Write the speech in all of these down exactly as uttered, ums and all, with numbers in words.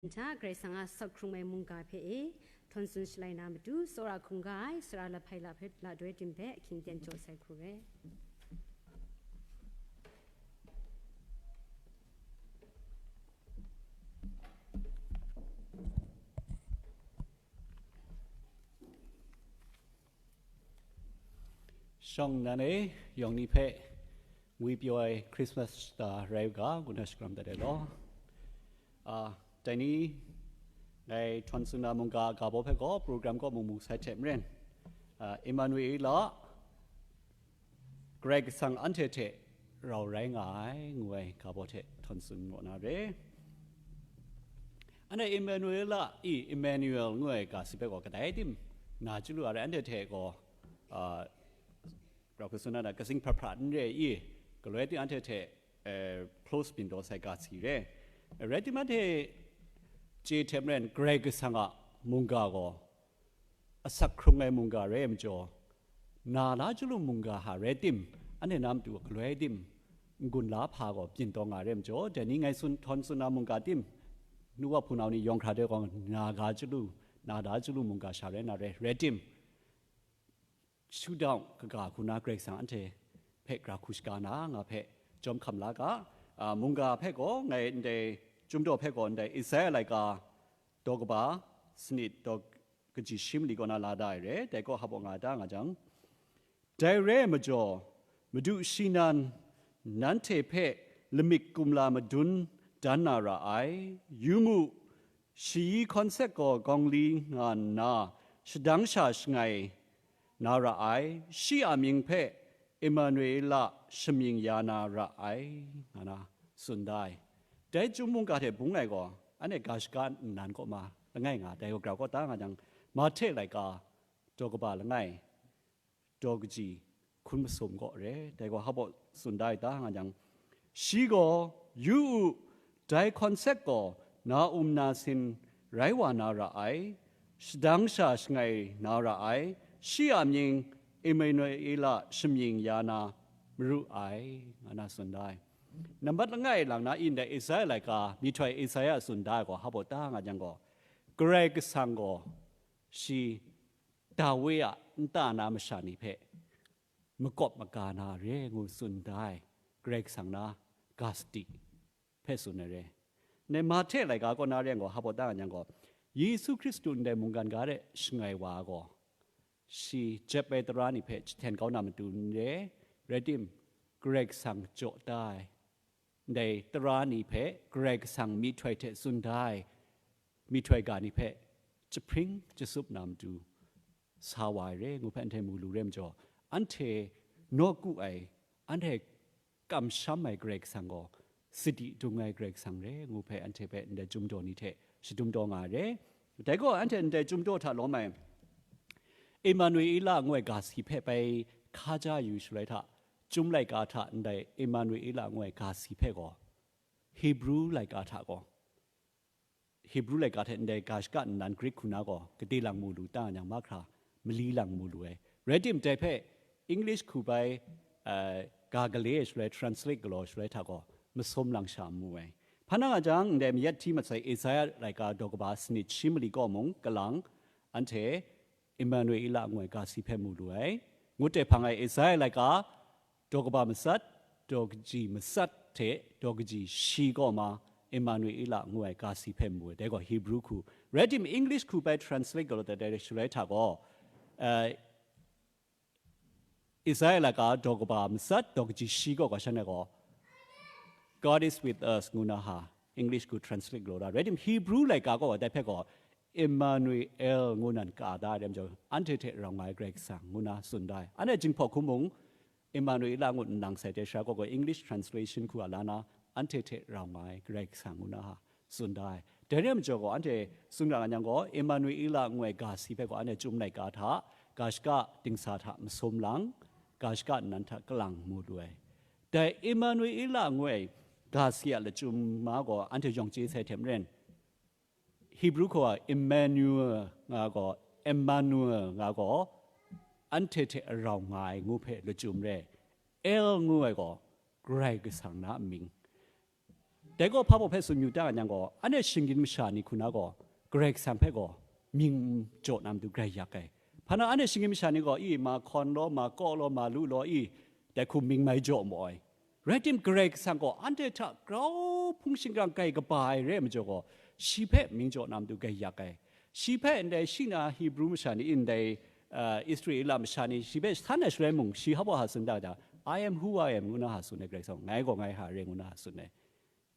Nta Karai Kasang a asak hkrung ai mungga hpe e, htawn tsun shalai na matu, tsawra hkungga ai, sara lahpai lahpe, la doi tim hpe, ahkying ten jaw sai hku re. Shawng nnan e, yawng ni hpe ngwi pyaw ai Christmas shata rai u ga, ngu na shakram dat ai law. A, dai ni, ngai htawn tsun na mungga ga baw hpe gaw, program kaw mung mu sai hte maren, a, Emmanuel a, Karai Kasang anhte hte rau rai nga ai, ngu ai ga baw hte htawn tsun maw na re. Anhte Emmanuel a, i, Emmanuel ngu ai ga si hpe gaw kadai tim na chyalu a rai, anhte hte gaw, a, rau hku tsun na, katsing hpra hpra n re i, galoi tim anhte hte, eh, close byin daw sai ga si re. Rai tim, anhte chye hte maren, Karai Kasang a mungga gaw asak hkrung ai mungga rai ai majaw, na la chyalu mungga hta rai tim, anhte na matu galoi tim, n-gun la hpa gaw byin taw nga rai majaw, dai ni ngai tsun, htawn tsun na mungga tim, nu wa hpunau ni yawng hkra de gaw na ga chyalu, na da chyalu mungga sha rai na rai, rai tim, shutdown kaga hku na Karai Kasang anhte hpe gra hku shaga na, nga hpe jawm hkam la ga. A, mungga hpe gaw ngai ndai, Chyum daw hpe gaw ndai Isaya laika daw kaba sanit daw kaji shi mali kaw na la da ai re, dai gaw hpaw nga da nga jang, dai re ai majaw, Madu shi nan nanhte hpe lamik kumla madun dan na ra ai. Yu mu, shayi hkawn sek gaw gawng li nga nna, shadang sha shangai na ra ai, shi a mying hpe Emmanuel a shamying ya na ra ai, nga na tsun da ai. Dai Chyum mungga hte bung ai gaw, anhte ga shaga nnan kaw ma langai nga, dai gaw grau kaw ta nga jang, Mahte laika daw kaba langai, daw kaji hkun masum gaw re, dai gaw hpaw tsun da ai ta nga jang, shi gaw, yu u, dai hkawn sek gaw na um na sin rai wa na ra ai, shadang sha shangai na ra ai, shi a mying Emmanuel a shamying ya na maru ai, nga na tsun da ai. Nambat langai lang na i ndai Isaya laika, myihtoi Isaya tsun da ai gaw hpaw ta nga jang gaw, Karai Kasang gaw shi Dawi a nta na masha ni hpe makawp maga na re ngu tsun da ai Karai Kasang na ga sadi hpe tsun ai re. Ndai Mahte laika kaw na re ai gaw, hpaw ta nga jang gaw, Yesu Hkristu ndai mungkan ga de shangai wa ai gaw, shi jep ai tara ni hpe jahten kau na matu n re, rai tim, Karai Kasang jaw da ai, ndai tara ni hpe Karai Kasang myihtoi hte tsun da ai myihtoi ga ni hpe jahpring jasup na matu sa wa ai re ngu hpe anhte mu lu re majaw, anhte nawku ai, anhte kamsham ai Karai Kasang gaw, sadi dung ai Karai Kasang re ngu hpe anhte hpe ndai Chyum daw ni hte shadum taw nga ai re. Dai gaw anhte ndai Chyum daw hta lawm ai Emmanuel ngu ai ga si hpe bai hkaja yu shaloi hta, Chyum laika hta ndai Emmanuel ngu ai ga si hpe gaw, Hebru laika hta gaw, Hebru laika hte ndai ga shaka nnan Greek hku na gaw, gade lang mu lu ta nga jang, mahkra mali lang mu lu ai. Rai tim, dai hpe English hku bai, eh, ga gale shaloi, translate galaw shaloi hta gaw, masum lang sha mu ai. Hpa na nga jang, ndai mayat hti masai Isaya laika daw kaba sanit shi mali kaw mung kalang, anhte Emmanuel ngu ai ga si hpe mu lu ai. Ngut dai hpang ai Isaya laika daw kaba matsat, daw kaji matsat hte daw kaji shi kaw ma Emmanuel ngu ai ga si hpe mu ai, dai gaw Hebru hku. Rai tim, English hku bai translate galaw dat ai shaloi hta gaw, eh, Isaya laika daw kaba matsat, daw kaji shi kaw ga shan ai gaw, God is with us, ngu na ha, English hku translate galaw da. Rai tim, Hebru laika gaw dai hpe gaw, Emmanuel ngu nan ka da ai re majaw, anhte hte rau nga ai Karai Kasang, ngu na tsun da ai. Anhte Jinghpaw hku mung, Emmanuel ngu nlang sai hte sha gaw gaw English translation hku a la na, anhte hte rau nga ai Karai Kasang, ngu na ha tsun da ai. Dai re ai majaw gaw, anhte tsun ra nga yang gaw, Emmanuel ngu ai ga si hpe gaw anhte Chyum laika hta, ga shaka dingsa hta masum lang, ga shaka nnan hta kalang mu lu ai. Dai Emmanuel ngu ai ga si a lachyum ma gaw anhte yawng chye sai hte maren, Hebru hku a Emmanuel nga gaw, Emmanuel nga gaw, anhte hte rau nga ai ngu hpe lachyum re. El ngu ai gaw, Karai Kasang na mying. Dai gaw hpa baw hpe tsun yu ta nga yang gaw, anhte shinggyim masha ni hku na gaw, Karai Kasang hpe gaw mying jaw na matu grai yak ai. Hpa na anhte shinggyim masha ni gaw, i, ma hkawn law, ma kaw law, ma lu law, i, dai hku mying mai jaw maw ai. Rai tim, Karai Kasang gaw anhte hta grau hpung shingkang grai kaba ai re ai majaw gaw, shi hpe mying jaw na matu grai yak ai. Shi hpe ndai shi na Hebru masha ni, ndai, uh, Israela masha ni shi hpe san ai shaloi mung, shi hpa baw ha tsun ta da, "I am who I am," ngu na ha tsun ai, Karai Kasang, "Ngai gaw ngai ha re," ngu na ha tsun ai.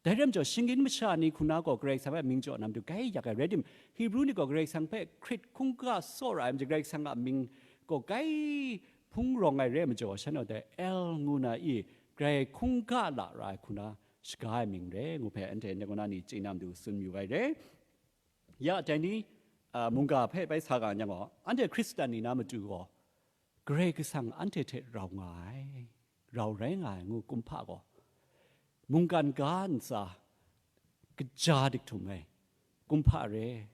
Dai rai majaw, shinggyim masha ni hku na gaw Karai Kasang hpe mying jaw na matu grai yak ai. Rai tim, Hebru ni gaw Karai Kasang hpe hkrit hkungga tsawra ai majaw, Karai Kasang a mying gaw grai hpung rawng ai re ai majaw, shanhte gaw dai El ngu na i, grai hkungga lara ai hku na shaga ai mying re, ngu hpe anhte ndai kaw na ni chye na matu tsun mayu ai re. Ya, dai ni, a, mungga hpe bai sa ga yang gaw, anhte Hkristan ni na matu gaw, Karai Kasang anhte hte rau nga ai, rau rai nga ai ngu kumhpa gaw, mungkan ga ntsa kaja dik htum ai kumhpa re.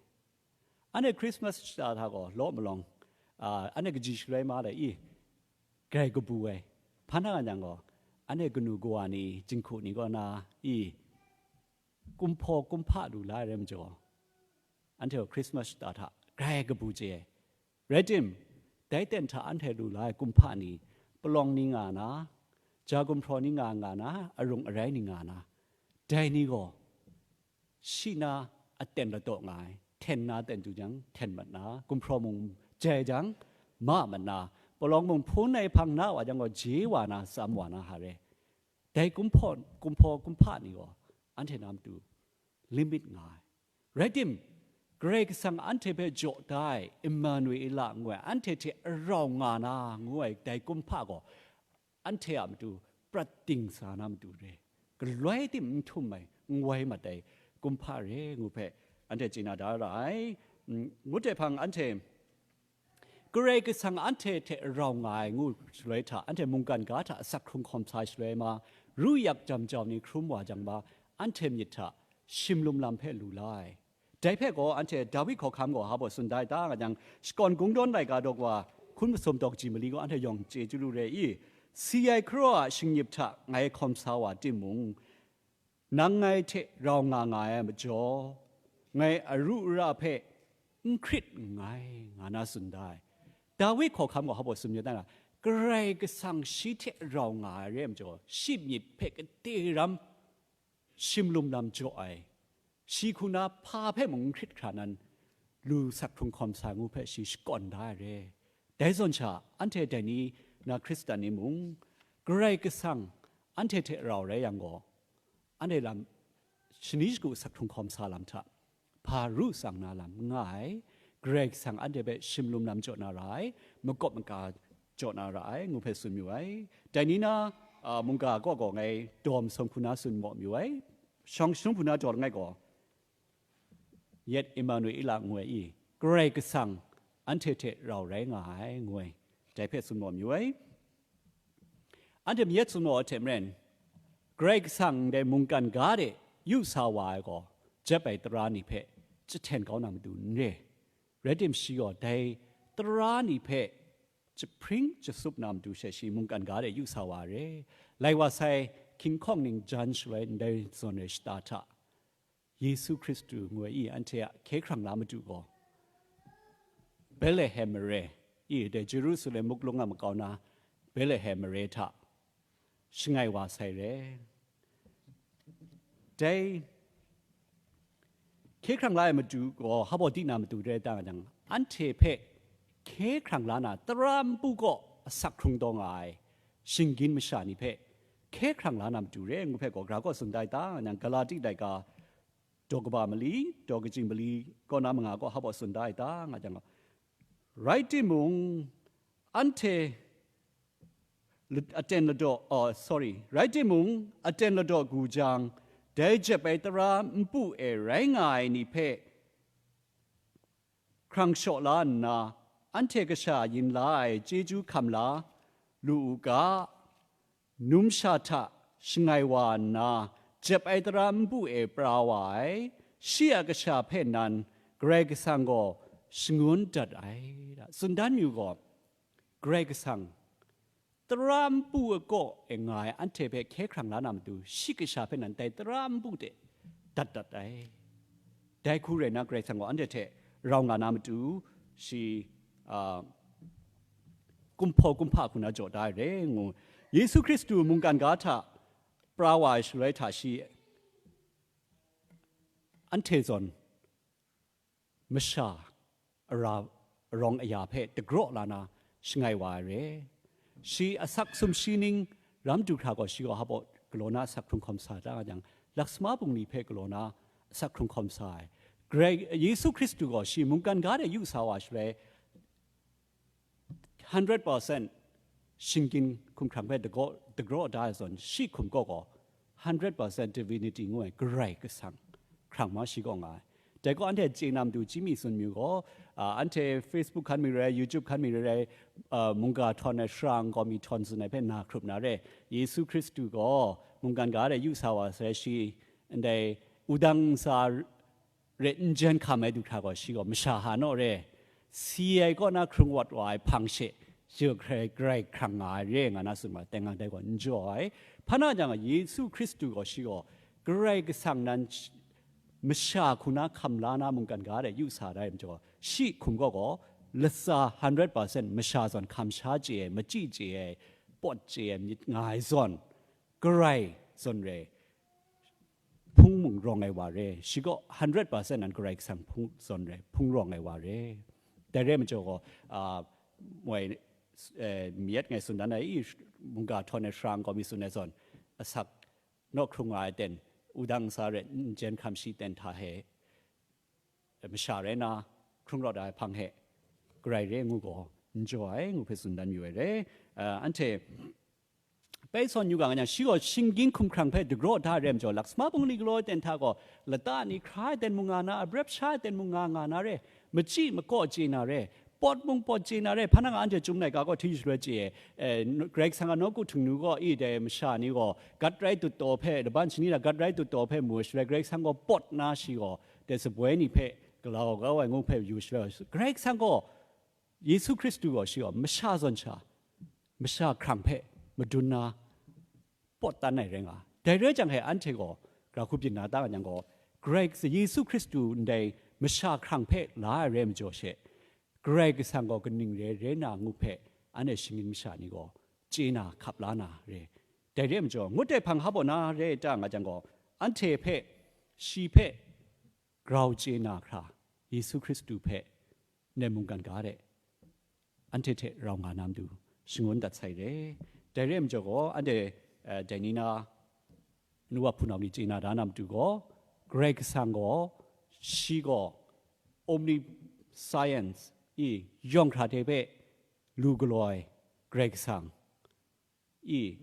Anhte Christmas shata hta gaw law malawng, a, anhte kaji shaloi ma le i, grai kabu ai. Hpa na nga yang gaw, anhte kanu kawa ni, jinghku ni kaw na i, kumhpaw kumhpa lu la ai rai majaw, anhte gaw Christmas shata hta grai kabu chye ai. Rai tim, dai ten hta anhte lu la ai kumhpa ni, palawng ni nga na, ja gumhpraw ni nga nga na, arung arai ni nga na, dai ni gaw shi na aten ladaw nga ai, hten na ten du jang, hten mat na, gumhpraw mung jai jang, ma mat na, palawng mung hpun ai hpang na wa jang gaw, je wa na, tsam wa na, ha re. Dai kumhpaw, kumhpaw kumhpa ni gaw anhte na matu limit nga ai. Rai tim, Karai Kasang anhte hpe jaw da ai Emmanuela ngu ai, anhte hte rau nga na ngu ai dai kumhpa gaw, anhte a matu prat ding sa na matu re, galoi tim n htum ai, n wai mat ai kumhpa re ngu hpe anhte chye na da ra ai. Mm, ngut ai hpang anhte Karai Kasang anhte hte rau nga ai ngu shaloi hta, anhte mungkan ga hta asak hkrung hkawm sa ai shaloi ma, ru yak jam jau ni hkrum wa jang ma, anhte myit hta shimlum lam hpe lu la ai. Dai hpe gaw anhte Dawi hkawhkam gaw hpa baw tsun da ai ta nga jang, Shakawn Kungdawn laika daw wa hkun masum daw kaji mali gaw anhte yawng chye chyalu re i, si ai hkaraw a shingnip hta ngai hkawm sa wa timung, nang ngai hte rau nga nga ai majaw, ngai aru ara hpe n hkrit nngai, nga na tsun da ai. Dawi hkawhkam gaw hpa baw tsun myit ta na, Karai Kasang shi hte rau nga ai re ai majaw, shi myit hpe gade ram shimlum lam jaw ai, shi hku na hpa hpe mung n hkrit hkra nan, lu sak hkrung hkawm sa ngu hpe shi shakawn da ai re. Dai zawn sha, anhte dai ni na Hkristan ni mung, Karai Kasang anhte hte rau rai yang gaw, anhte lam shani shagu sak hkrung hkawm sa lam hta, hpa ru tsang na lam n nga ai, Karai Kasang anhte hpe shimlum lam jaw na ra ai, makawp maka jaw na ra ai, ngu hpe tsun mayu ai. Dai ni na, a, mungga kaw gaw ngai dawm sawm hku na tsun maw mayu ai. Shawng shanum hku na jaw langai gaw, yet Emmanuela ngu ai i, Karai Kasang anhte hte rau rai nga ai, ngu ai, dai hpe tsun maw mayu ai. Anhte mayat tsun maw ai hte maren, Karai Kasang ndai mungkan ga de yu sa wa ai gaw, jep ai tara ni hpe jahten kau na matu n re. Rai tim, shi gaw dai tara ni hpe jahpring jasup na matu she shi mungkan ga de yu sa wa ai re. Lai wa sai, hkying hkawng ning jan shaloi ndai zawn ai shata hta, Yesu Hkristu ngu ai i anhte a hkye hkrang la matu gaw, Betlehem mare, i dai Jerusalem muklung a makau na Betlehem mare hta shangai wa sai re. Dai hkye hkrang la ai matu gaw hpa baw di na matu re ta nga jang, anhte hpe hkye hkrang la na, tara npu kaw asak hkrung taw nga ai shinggyim masha ni hpe hkye hkrang la na matu re ngu hpe gaw, gra kaw tsun da ai ta nga jang, Galati laika daw kaba mali, daw kaji mali kaw na manga kaw hpa baw tsun da ai ta nga jang, rai timung, anhte la-, aten ladaw, oh, sorry, rai timung, aten ladaw gu jang, dai jep ai tara npu e rai nga ai ni hpe hkrang shaw la nna, anhte kasha yin la ai chyeju hkam la lu u ga, numsha hta shangai wa nna, jep ai tara npu e pra wa ai, shi a kasha hpe nan Karai Kasang gaw shangun dat ai, tsun dan yu gaw, Karai Kasang tara npu ai kaw e nga ai anhte hpe hkye hkrang la na matu, shi kasha hpe nan dai tara npu de dat dat ai. Dai hku rai nna, Karai Kasang gaw anhte hte rau nga na matu, shi, a, kumhpaw kumhpa hku na jaw da ai re ngu. Yesu Hkristu mungkan ga hta pra wa ai shaloi hta shi anhte zawn masha ara, arawng aya hpe dagraw la na shangai wa ai re. Shi asak sumshi ning ram du hkra gaw, shi gaw hpa galaw na asak hkrung hkawm sa da nga jang, laksama bungli hpe galaw na asak hkrung hkawm sa ai. Karai Yesu Hkristu gaw shi mungkan ga de yu sa wa shaloi, hundred percent shinggyim hkumhkrang hpe dagraw, dagraw da ai zawn, shi hkum kaw gaw hundred percent divinity ngu ai Karai Kasang hkrang ma shi kaw nga ai. Dai gaw anhte chye na matu chyim mi tsun mi gaw, a, anhte Facebook hkan mi rai, YouTube hkan mi rai, a, mungga htawn ai, sara nkau mi htawn tsun ai hpe na hkrup na re. Yesu Hkristu gaw mungkan ga de yu sa wa sai, shi ndai wudang ntsa re n jen hkam ai du hkra gaw, shi gaw masha ha naw re, si ai kaw na hkrung wat wa ai hpang she, shi gaw Karai, Karai hkrang nga ai re nga na tsun ma, teng ang dai gaw n jaw ai. Hpa na jang, Yesu Hkristu gaw, shi gaw Karai Kasang nan sh-, masha hku na hkam la na mungkan ga de yu sa da ai majaw, shi hkum gaw gaw, latsa hundred percent masha zawn hkam sha chye ai, machyi chye ai, pawt chye ai myit nga ai zawn, Karai zawn re, hpung mung rawng ai wa re, shi gaw hundred percent nan Karai Kasang hpung zawn re, hpung rawng ai wa re. Dai re majaw gaw, a, moi, eh, myit ngai tsun dan ai, i, mungga htawn ai, sara nkau mi tsun ai zawn, asak naw hkrung nga ai ten, wudang ntsa re, n jen hkam shi ten hta he, masha rai na, hkrung rawt ai hpang he, Karai re ngu gaw, n jaw ai ngu hpe tsun dan mayu ai re. A, anhte, Bai sawn yu ga nga yang, shi gaw shinggyim hkumhkrang hpe dagraw da ai re majaw, laksama bungli galaw ai ten hta gaw, lata ni hkra ai ten mung nga na, abrep sha ai ten mung nga nga na re, machyi makaw chye na re, pawt mung pawt chye na re, hpa na nga anhte Chyum laika gaw hti shaloi chye, eh, n-, Karai Kasang a nawku htingnu gaw, i dai masha ni gaw, gat rai dut taw hpe, laban shani na gat rai dut taw hpe mu shaloi, Karai Kasang gaw pawt na shi gaw, dai shaboi ni hpe galau kau ai ngu hpe yu shaloi, Karai Kasang gaw, Yesu Hkristu gaw shi gaw masha zawn sha, masha hkrang hpe madun na pawt dan ai rai nga. Dai rai jang he, anhte gaw, gara hku byin na ta nga yang gaw, Karai Kasang, Yesu Hkristu ndai masha hkrang hpe la ai rai majaw she, Karai Kasang gaw kaning re, re na ngu hpe, anhte shinggyim masha ni gaw chye na, hkap la na re. Dai re majaw, ngut ai hpang hpa baw na re ta nga jang gaw, anhte hpe, shi hpe grau chye na hkra, Yesu Hkristu hpe, ndai mungkan ga de, anhte hte rau nga na matu shangun dat sai re. Dai re majaw gaw, anhte, eh, dai ni na, nu wa hpunau ni chye na da na matu gaw, Karai Kasang gaw, shi gaw, omniscience i, yawng hkra hte hpe lu galaw ai Karai Kasang, i,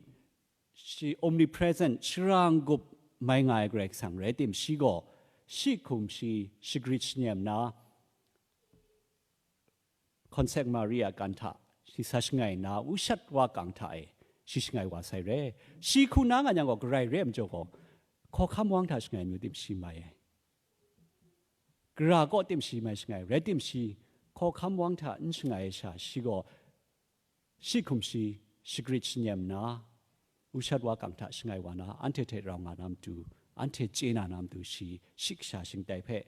shi omnipresent, shara n-gup mai nga ai Karai Kasang rai tim, shi gaw, shi hkum shi shagrit shanyem na, Concept Maria kan hta, shi sa shangai na, ushat wa kang hta e, shi shangai wa sai re. Shi hku na nga yang gaw, Karai re ai majaw gaw, hkawhkam wang hta shangai amyu tim shi mai ai. Gara kaw tim shi mai shangai, rai tim shi, hkawhkam wang hta n shangai ai sha, shi gaw, shi hkum shi shagrit shanyem na, ushat wa kang hta shangai wa na, anhte hte rau nga na matu, anhte chye na na matu, shi, shi kasha shingtai hpe,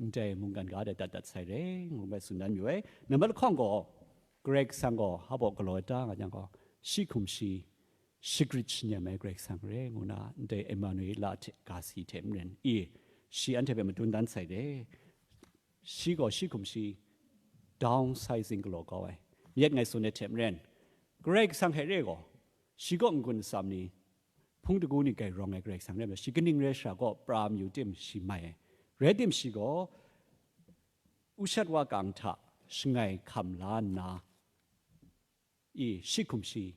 ndai mungkan ga de dat dat sai re, ngu hpe tsun dan mayu ai. Nambat lahkawng gaw, Karai Kasang gaw hpa baw galaw ai ta nga yang gaw, shi hkum shi shagrit shanyem ai Karai Kasang re, ngu na, ndai Emmanuela hte ga si hte maren, i, shi anhte hpe madun dan sai re. Shi gaw shi hkum shi downsizing galaw kau ai. Yet ngai tsun ai hte maren, Karai Kasang hte re gaw, shi kaw n-gun atsam ni, hpung dagu ni grai rawng ai Karai Kasang rai nme, shi kaning rai shara kaw pra mayu tim shi mai ai. Rai tim shi gaw, ushat wa kang hta shangai hkam la nna, i, shi hkum shi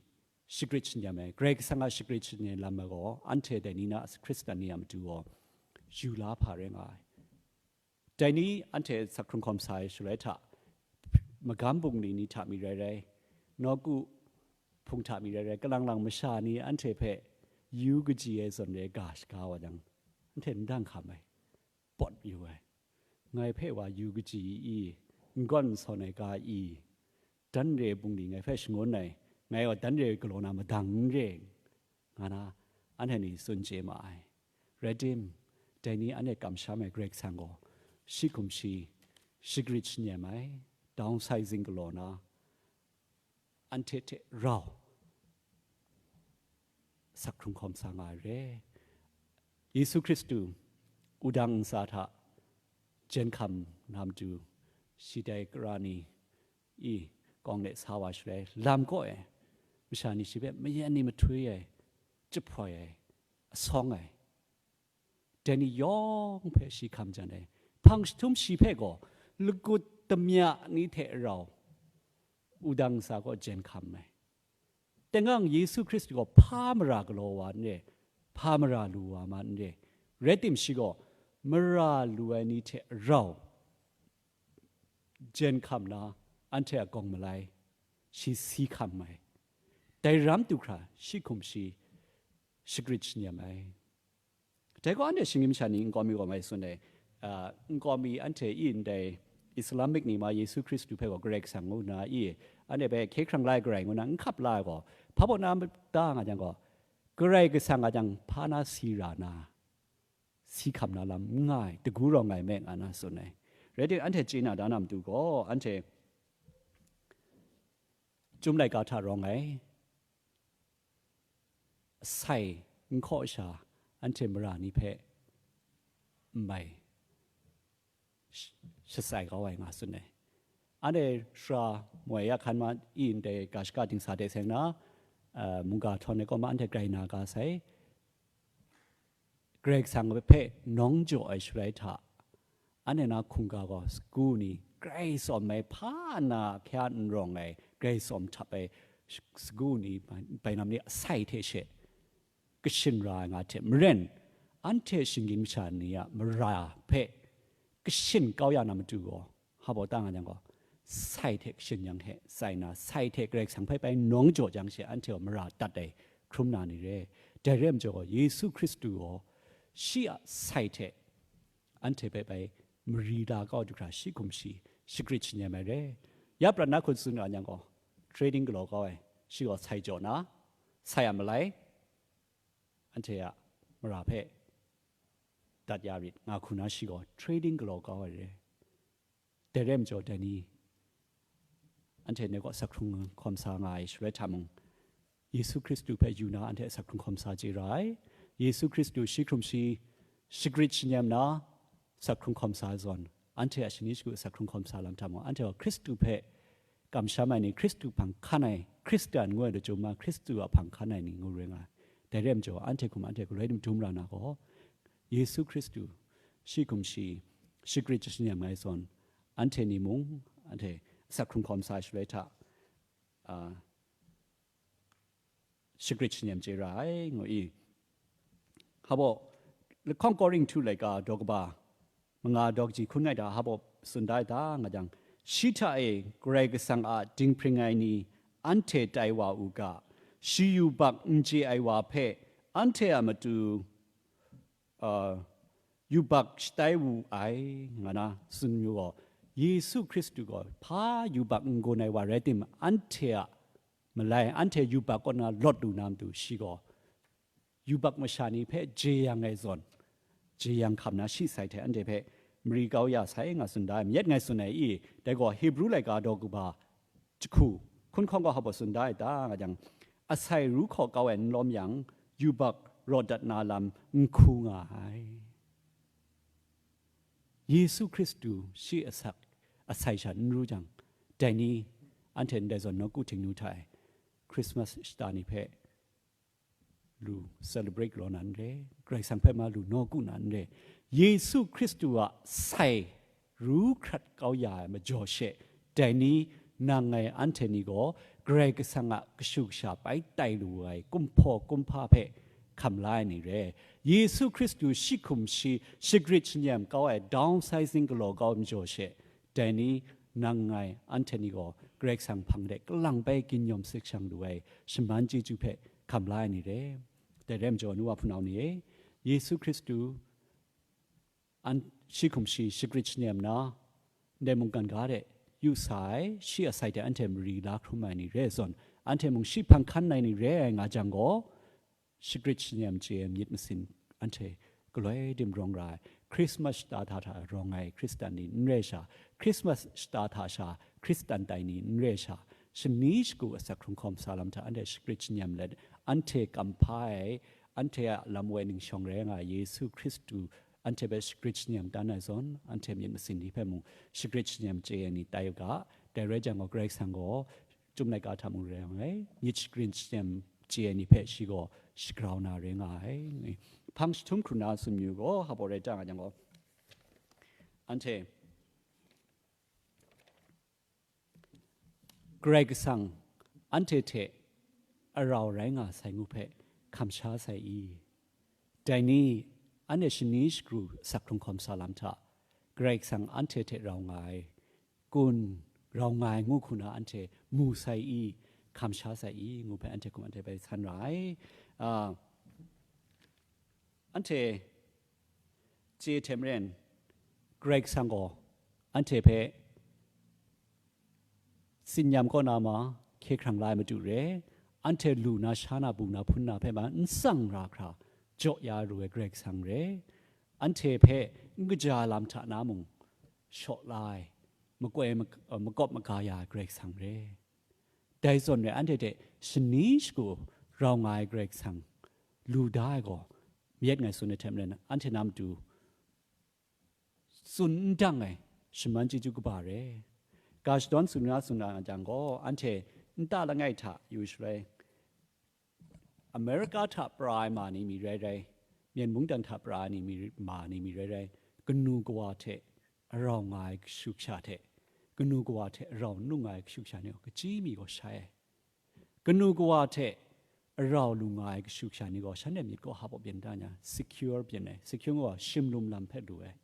shagrit shanyem ai, Karai Kasang a shagrit shanyem lam ai gaw, anhte dai ni na Hkristan ni a matu gaw, yu la hpa rai nga ai. Dai ni anhte sak hkrung hkawm sa ai shaloi hta, magam bungli ni hta mi rai rai, nawku hpung hta mi rai rai, kalang lang masha ni anhte hpe yu kaji ai zawn re ga shaga wa jang, anhte n dang hkam ai, pawt yu ai. Ngai hpe wa yu kaji i, n gawn n sawn ai ga i, dan re bungli ngai hpe shangun ai, ngai gaw dan re galaw na madang n re, nga na anhte ni tsun chye ma ai. Rai tim, dai ni anhte kamsham ai Karai Kasang gaw shi hkum shi shagrit shanyem ai, downsizing galaw na, anhte hte rau asak hkrung hkawm sa nga ai re. Yesu Hkristu wudang ntsa hta jen hkam na matu, shi dai kara ni i kawng le sa wa shaloi, lam kaw e masha ni shi hpe mayan ni mahtwi ai, jahpoi ai, asawng ai, dai ni yawng hpe shi hkam jan ai. Hpang jahtum shi hpe gaw lagut damya ni hte rau wudang ntsa kaw jen hkam ai. Tengang Yesu Hkristu gaw hpa mara galaw wa n re, hpa mara lu wa ma n re. Rai tim, shi gaw mara lu ai ni hte rau jen hkam na, anhte a gawng malai shi si hkam ai. Dai ram du hkra shi hkum shi shagrit shanyem ai. Dai gaw, anhte shinggyim masha ni nkau mi gaw mai tsun ai, a, nkau mi anhte i ndai Islamic ni ma Yesu Hkristu hpe gaw Karai Kasang ngu nna i, anhte hpe hkye hkrang la ai Karai ngu nna n hkap la ai gaw, hpa baw na da nga jang gaw, Karai Kasang a jang hpa na si ra na, si hkam na lam n nga ai, dagu rawng ai me nga na tsun ai. Rai timung, anhte chye na da na matu gaw, anhte Chyum laika hta rawng ai asai n hkaw sha, anhte mara ni hpe n mai sh-, shatsai kau ai nga tsun ai. Anhte sara moi ya hkan ma i ndai ga shaka dingsa de seng na, a, mungga htawn ai kaw ma anhte grai na ga sai. Karai Kasang hpe nawng jaw ai shaloi hta, anhte na hkungga gaw sagu ni, grai tsawm ai, hpa na hkya n rawng ai, grai tsawm htap ai sh-, sagu ni, bai-, bainam ni asai hte she kashin ra ai nga hte maren, anhte shinggyim masha ni a mara hpe kashin kau ya na matu gaw, hpa baw ta nga jang gaw, sai hte kashin yang hte tsai na, sai hte Karai Kasang hpe bai nawng jaw jang she, anhte gaw mara dat ai hkrum na ni re. Dai re ai majaw gaw, Yesu Hkristu gaw shi a sai hte anhte hpe bai mari la kau du hkra, shi hkum shi shagrit shanyem ai re. Ya prat na hku tsun ra yang gaw, trading galaw kau ai, shi gaw sai jaw na, sai a malai, anhte a mara hpe dat ya rit nga hku na, shi gaw trading galaw kau ai re. Dai re ai majaw, dai ni anhte ndai gaw asak hkrung hkawm sa nga ai shaloi hta mung, Yesu Hkristu hpe yu na anhte asak hkrung hkawm sa chye ra ai. Yesu Hkristu shi hkrum shi shagrit shanyem na asak hkrung hkawm sa ai zawn, anhte a shani shagu asak hkrung hkawm sa lam hta mung, anhte gaw Hkristu hpe kamsham ai ni, Hkristu hpang hkan ai, Hkristu ngu ai lachyum ma, Hkristu a hpang hkan ai ni ngu ring ai. Dai re ai majaw, anhte hkum anhte galoi dum dum ra na gaw, Yesu Hkristu shi hkum shi shagrit shanyem ai zawn, anhte ni mung, anhte asak hkrung hkawm sa ai shaloi hta, a, shagrit shanyem chye ra ai, ngu i. Hpa baw, lahkawng Korinhtu laika daw kaba manga daw kaji hkun ngai hta hpa baw tsun da ai ta nga jang, shi hta e Karai Kasang a dinghpring ai ni anhte tai wa u ga, shi yubak n chye ai wa hpe anhte a matu, a, yubak shatai wu ai, nga na tsun yu gaw, Yesu Hkristu gaw hpa yubak n gun ai wa rai timung, anhte a malai, anhte yubak kaw na lawt lu na matu, shi gaw yubak masha ni hpe jeyang ai zawn, jeyang hkam na shi sai hte anhte hpe mari kau ya sai, nga tsun da ai, myit ngai tsun ai i, dai gaw Hebru laika daw kaba jahku hkun hkawng gaw hpa baw tsun da ai ta, nga jang, asai ru hkaw kau ai n lawm yang, yubak rawt dat na lam n hku nga ai. Yesu Hkristu shi asak, asai sha n ru jang, dai ni anhte ndai zawn nawku htingnu hta e Christmas shata ni hpe lu celebrate law na n re, Karai Kasang hpe ma lu nawku na n re. Yesu Hkristu a sai ru hkrat kau ya ai majaw she, dai ni nang ngai anhte ni gaw Karai Kasang a kashu kasha bai tai lu ai kumhpaw kumhpa hpe hkam la ai ni re. Yesu Hkristu shi hkum shi shagrit shanyem kau ai, downsizing galaw kau ai majaw she, dai ni nang ngai anhte ni gaw Karai Kasang hpang de kalang bai ginyawm sikshang lu ai shaman chyeju hpe hkam la ai ni re. Dai re ai majaw, nu wa hpunau ni e, Yesu Hkristu an, shi hkum shi shagrit shanyem na, ndai mungkan ga de yu sa ai, shi asai hte anhte mari la hkrum ai ni re ai zawn, Anhte mung shi hpang hkan ai ni re ai nga jang gaw, shagrit shanyam chye ai myit masin anhte galoi dim rawng ra ai. Krismas shata hta hta rawng ai Hkristan ni n re sha, Krismas shata hta sha Hkristan tai ni n re sha, shani shagu asak hkrung hkawm sa lam hta anhte shagrit shanyam let, anhte kamhpa ai, anhte a lam woi ningshawng rai nga ai Yesu Hkristu anhte hpe shagrit shanyam tan ai zawn, anhte myit masin ni hpe mung shagrit shanyam chye ai ni tai u ga. Dai rai jang gaw, Karai Kasang gaw, Chyum laika hta mung rai nga ai, myit shagrit shanyam chye ai ni hpe shi gaw shagrau na rai nga ai. Hpang jahtum hkrun na sumnyu gaw, hpa baw rai ta nga jang gaw, anhte Karai Kasang anhte hte arau rai nga sai ngu hpe kamsha sai i? Dai ni, anhte shani shagru asak hkrung hkawm sa lam hta, Karai Kasang anhte hte rau nga ai, kun rau nga ai ngu hku na anhte mu sai i, kamsha sai i, ngu hpe anhte hkum anhte bai san ra ai. Ah, anhte chye hte maren, Karai Kasang gaw anhte hpe tsin-yam kaw na ma, hkye hkrang la ai matu re, anhte lu na, sha na, bu na, hpun na hpe ma n tsang ra hkra jaw ya ru ai Karai Kasang re, anhte hpe n kaja lam hta na mung shaw la ai, makoi mak-, makawp maga ya ai Karai Kasang re. Dai zawn re, anhte hte shani shagu rau nga ai Karai Kasang lu da ai gaw, mayat ngai tsun ai hte maren, anhte na matu tsun n dang ai shaman chyeju kaba re. Ga shadawn tsun na tsun na jang gaw, anhte nta langai hta yu shaloi, America hta pra ai ma ni mi rai rai, Myen mungdan hta pra ai ni mi, ma ni mi rai rai, kanu kawa hte arau nga ai kashu kasha hte, kanu kawa hte arau nu nga ai kashu kasha ni gaw, kachyi mi gaw shai ai. Kanu kawa hte arau lu nga ai kashu kasha ni gaw, shanhte myit gaw hpa baw byin da nya, secure byin ai. Secure gaw shimlum lam hpe lu ai,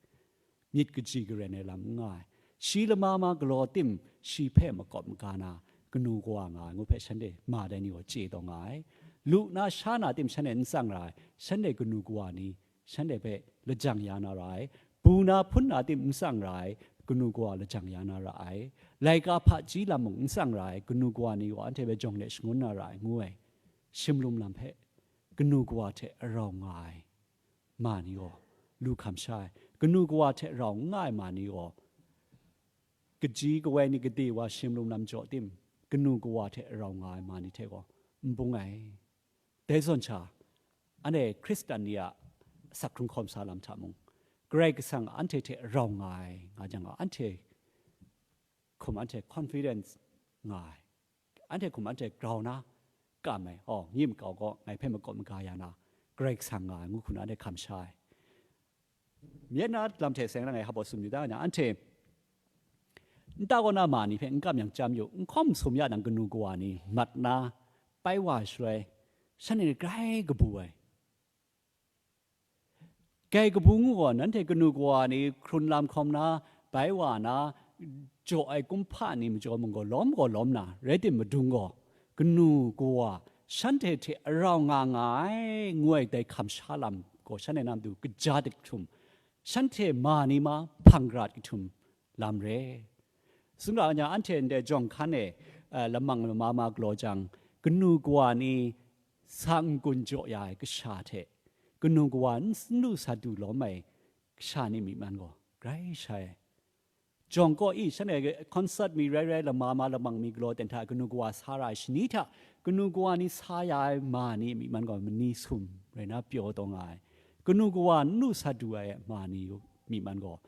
myit kaji karen ai lam n nga ai. Shi lama ma galaw tim, shi hpe makawp maga na, kanu kawa nga ai ngu hpe shanhte ma dai ni gaw chye taw nga ai. Lu na, sha na tim shanhte n tsang ra ai, shanhte kanu kawa ni shanhte hpe lajang ya na ra ai. Bu na, hpun na tim n tsang ra ai, kanu kawa lajang ya na ra ai. Laika hpaji lam mung n tsang ra ai, kanu kawa ni gaw anhte hpe jawng de shangun na ra ai, ngu ai. Shimlum lam hpe kanu kawa hte arau nga ai ma ni gaw lu hkam sha ai, kanu kawa hte rau n nga ai ma ni gaw, kaji kawai ni gade wa shimlum lam jaw tim, kanu kawa hte rau nga ai ma ni hte gaw n bung ai. Dai zawn sha, anhte Hkristan ni a asak hkrung hkawm sa lam hta mung, Karai Kasang anhte hte rau nga ai nga jang gaw, anhte hkum anhte confidence nga ai, anhte hkum anhte grau na kam ai, aw, nyi makau gaw ngai hpe makawp maga ya na, Karai Kasang nga ai ngu hku na anhte hkam sha ai. Myen na lam hte seng lang ai hpa baw sumnyu da nga, anhte nta kaw na ma ni hpe n kam yang chyam yu, n hkawm sum ya nang kanu kawa ni mat na pai wa shaloi, shanhte ni grai kabu ai. Grai kabu ngu gaw, nanhte kanu kawa ni hkrun lam hkawm na, bai wa na, jaw ai kumhpa ni majaw mung gaw, lawm gaw lawm na, rai tim madung gaw, kanu kawa shanhte hte arau nga nga ai, ngu ai dai hkam sha lam gaw, shanhte na matu kaja dik htum, shanhte ma ni ma hpang rat kahtum lam re. Sumra nya, anhte ndai jawng hkan e, eh, lamang lama ma galaw jang, kanu kawa ni sa n-gun jaw ya ai kasha hte, kanu kawa n s-, n lu sa du lawm ai kasha ni myi man gaw, grai shai ai. Jawng kaw i, shanhte concert mi rai rai, lama ma lamang mi galaw ten hta kanu kawa sa ra ai shani hta, kanu kawa ni sa ya ai ma ni myi man gaw, mani sum rai na pyaw taw nga ai. Kanu kawa n lu sa du ai ma ni myi man gaw,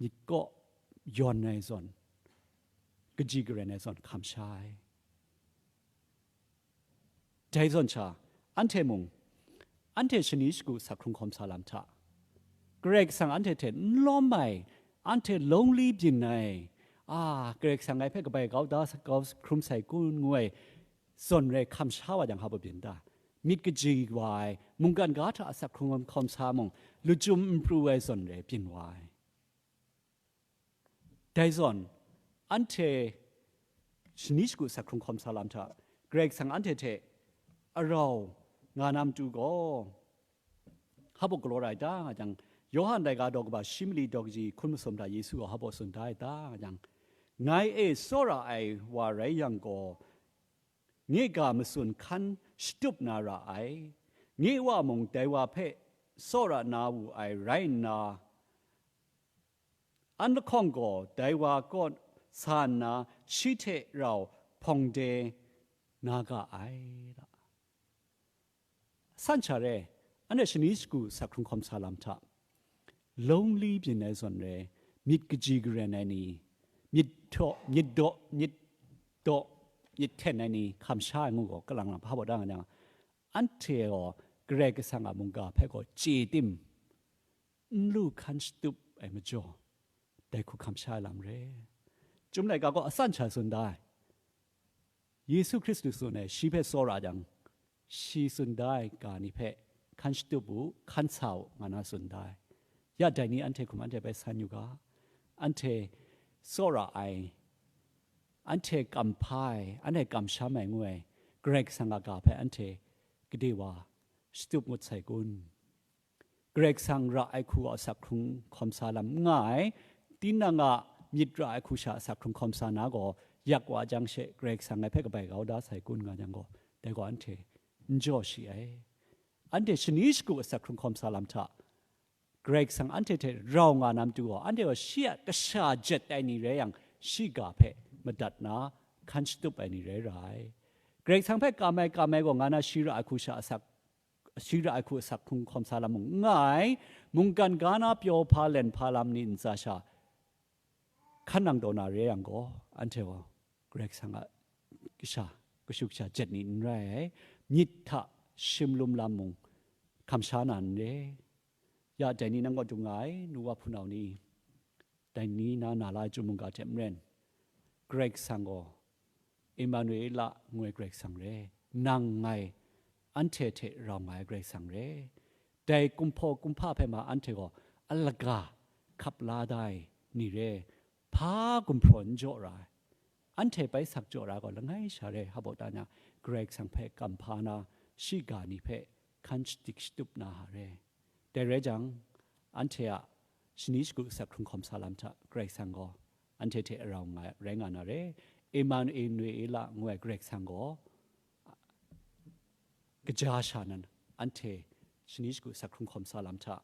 myit kaw yawn ai zawn, kaji karen ai zawn hkam sha ai. Dai zawn sha, anhte mung, anhte shani shagu asak hkrung hkawm sa lam hta, Karai Kasang anhte hte n lawm ai, anhte lonely byin ai, a, Karai Kasang ngai hpe kabai kau da sa, kau hkrum sai kun, ngu ai zawn rai hkam sha wa jang, hpa baw byin da? Myit kaji wa ai, mungkan ga hta asak hkrung hkawm sa mung, lachyum n pru ai zawn rai byin wa ai. Dai zawn, anhte shani shagu asak hkrung hkawm sa lam hta, Karai Kasang anhte hte arau nga na matu gaw, hpa baw galaw ra ai ta nga jang, Yawhan laika daw kaba shi mali daw kaji hkun masum hta Yesu gaw hpa baw tsun da ai ta nga jang, ngai e tsawra ai wa rai yang gaw, nye ga matsun hkan shatup na ra ai. Nye wa mung dai wa hpe tsawra na wu ai rai nna, an lahkawng gaw dai wa kaw sa nna shi hte rau hpawng de na ga ai. San hta re, anhte shani shagu asak hkrung hkawm sa lam hta, lonely byin ai zawn re, myit kaji karen ai ni, myit htaw, myit daw, myit daw, myit hten ai ni hkam sha ai ngu gaw, kalang lang hpa baw da nga yang, anhte gaw Karai Kasang a mungga hpe gaw chye tim, n lu hkan shatup ai majaw, dai hku hkam sha ai lam re. Chyum laika gaw asan sha tsun da ai. Yesu Hkristu tsun ai, shi hpe tsawra jang, shi tsun da ai ga ni hpe hkan shatup u, hkan sa u, nga na tsun da ai. Ya dai ni anhte hkum anhte bai san yu ga, anhte tsawra ai, anhte kamhpa ai, anhte kamsham ai ngu ai, Karai Kasang a ga hpe anhte gade wa shatup ngut sai kun? Karai Kasang ra ai hku a asak hkrung hkawm sa lam n nga ai, tinang a myit ra ai hku sha asak hkrung hkawm sa na gaw, yak wa jang she Karai Kasang ngai hpe kabai kau da sai kun nga jang gaw, dai gaw anhte n jaw shi ai. Anhte shani shagu asak hkrung hkawm sa lam hta, Karai Kasang anhte hte rau nga na matu gaw, anhte gaw shi a kasha jet ai ni rai yang, shi ga hpe madat na hkan shatup ai ni rai ra ai. Karai Kasang hpe kam ai, kam ai gaw nga na shi ra ai hku sha asak, shi ra ai hku asak hkrung hkawm sa lam mung n nga ai, mungkan ga na pyaw hpa len hpa lam ni ntsa sha hkan nang taw na re yang gaw, anhte gaw Karai Kasang a kasha, kashu kasha jet ni n rai ai, myit hta shim lum lam mung hkam sha na n re. Ya dai ni nang kaw dung nga ai, nu wa hpunau ni, dai ni na na la ai chyum mungga hte maren, Karai Kasang gaw Emanuela ngu ai Karai Kasang re, nang ngai anhte hte rau nga ai Karai Kasang re, dai kumhpaw kumhpa hpe ma anhte gaw alaga hkap la da ai ni re, hpa gumhpraw n jaw ra ai, anhte bai sak jaw ra gaw langai sha re, hpa baw ta na, Karai Kasang hpe kam hpa na, shi ga ni hpe hkan shadik shatup na a re. Dai rai jang, anhte a shani shagu asak hkrung hkawm sa lam hta Karai Kasang gaw anhte hte rau nga, rai nga na re. Emanuela ngu ai Karai Kasang gaw kaja sha nan anhte shani shagu asak hkrung hkawm sa lam hta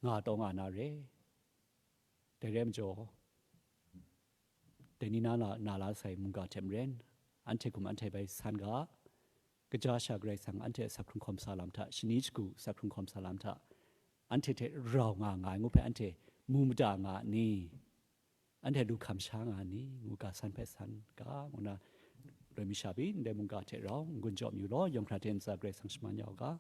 nga taw nga na re. Dai rai majaw, dai ni na la, na la sai mungga hte maren, anhte hkum anhte bai san ga, kaja sha Karai Kasang anhte asak hkrung hkawm sa lam hta, shani shagu asak hkrung hkawm sa lam hta, anhte hte rau nga nga ai ngu hpe anhte mu mada nga a ni? Anhte lu hkam sha nga a ni? Ngu ga san hpe san ga, ngu na, loi mi sha pyi, ndai mungga hte rau n-gun jaw mayu law, yawng hkra hte ntsa Karai Kasang shaman ya u ga.